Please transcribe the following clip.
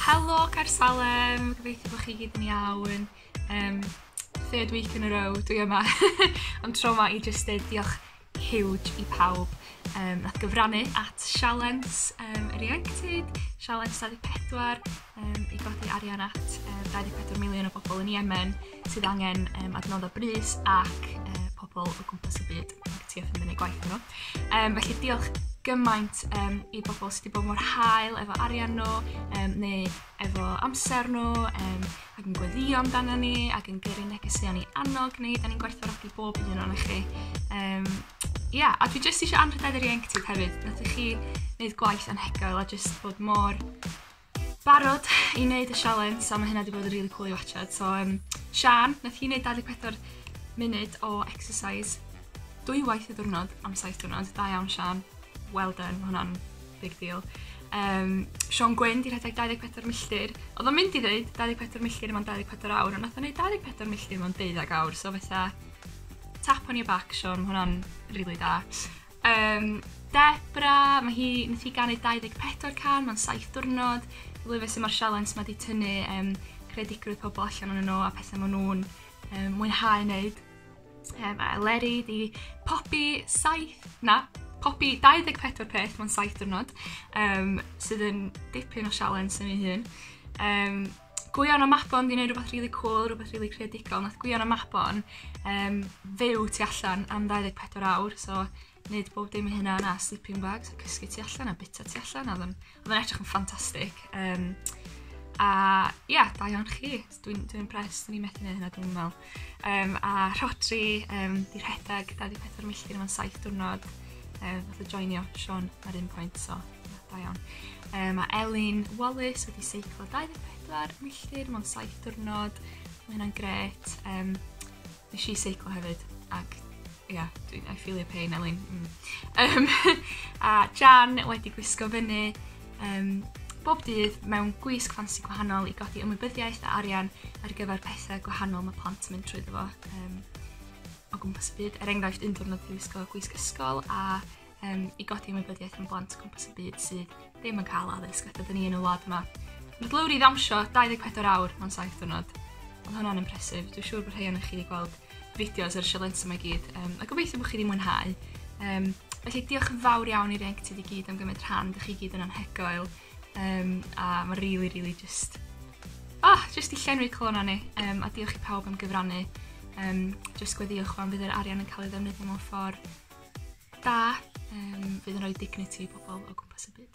Helo Caersalem, gobeithio bod chi gyd yn iawn. Third week in a row dwi yma. Ond tro 'ma i jyst deud diolch huge i pawb nath gyfrannu at sialens yr ieuenctid, sialens 24, i godi arian at 24 miliwn o bobl yn Yemen sydd angen adnoddau brys ac pobl o gwmpas y byd ac tua ffynu gwaith nhw. Felly diolch gymaint i bobl sydd wedi bod mor hael efo arian nhw neu efo amser nhw ac yn gweddio amdano ni ac yn gyrru negeseuon i annog ni. Da ni'n gwerthfawrogi bob un ohonoch chi. Ia, a dwi jyst eisiau anrhydeddu'r ieuenctid hefyd. Nathoch chi wneud gwaith anhygoel a jyst bod mor barod i wneud y sialens, a mae hynna wedi bod yn really cool i watchad. So, Sian, nath hi wneud 24 munud o exercise dwywaith y diwrnod am 7 diwrnod. Da iawn, Sian. Well done, mae hwnna'n big deal. Sean Gwyn 'di rhedeg 24 milltir. Oedd o'n mynd i ddweud 24 milltir mewn 24 awr, ond nath o'n neud 24 milltir mewn 12 awr, so fatha tap on your back, Sean, mae hwnna'n really da. Debra, mae hi, nath hi ganu 24 cân mewn 7 diwrnod. Dwi'n lyfio sut mae'r sialens ma 'di tynnu creadigrwydd pobl allan ohonyn nhw a pethau maen nhw'n mwynhau wneud. A Eleri 'di pobi saith, na, pobi 24 peth mewn 7 diwrnod, sydd yn dipyn o sialens yn ei hun. Gwion a Mabon 'di neud rhywbeth really cool, rhywbeth really creadigol. Nath Gwion a Mabon fyw tu allan am 24 awr, so neud bob dim i hynna a sleeping bags a cysgu tu allan a bita tu allan. Oedd o'n edrych yn ffantastig. A ia, da iawn chi. Dwi'n impressed, o'n i'n methu neud hynna, dwi'n meddwl. A Rhodri 'di rhedeg 24 milltir mewn 7 diwrnod. Nath o joinio Sean ar un pwynt, so ia, da iawn. A Elin Wallace wedi seiclo 24 milltir mewn 7 diwrnod. Mae hynna'n grêt. Nes i seiclo hefyd ac ia, I feel your pain, Elin. A Jan wedi gwisgo fyny bob dydd mewn gwisg ffansi gwahanol i godi ymwybyddiaeth a arian ar gyfer pethau gwahanol mae plant yn mynd trwyddo fo o gwmpas y byd. Er enghraifft, un diwrnod i wisgo gwisg ysgol a i godi ymwybyddiaeth am blant o gwmpas y byd sydd ddim yn cael addysg fatha dyn ni yn y wlad yma. Nath Lowri ddawnsio 24 awr mewn 7 diwrnod. Oedd hwnna'n impressive. Dwi'n siŵr bod rhai ohonoch chi wedi gweld fideos ar y sialens yma i gyd. A gobeithio bod chi wedi mwynhau. Felly diolch yn fawr iawn i'r ieuenctid i gyd am gymryd rhan. Dych chi gyd yn anhygoel. A mae really, really just i llenwi calona ni. A diolch i pawb am gyfrannu. Just gweddiwch fan fydd yr arian yn cael ei ddefnyddio mewn ffordd da. Fydd yn rhoi dignity i bobl o gwmpas y byd.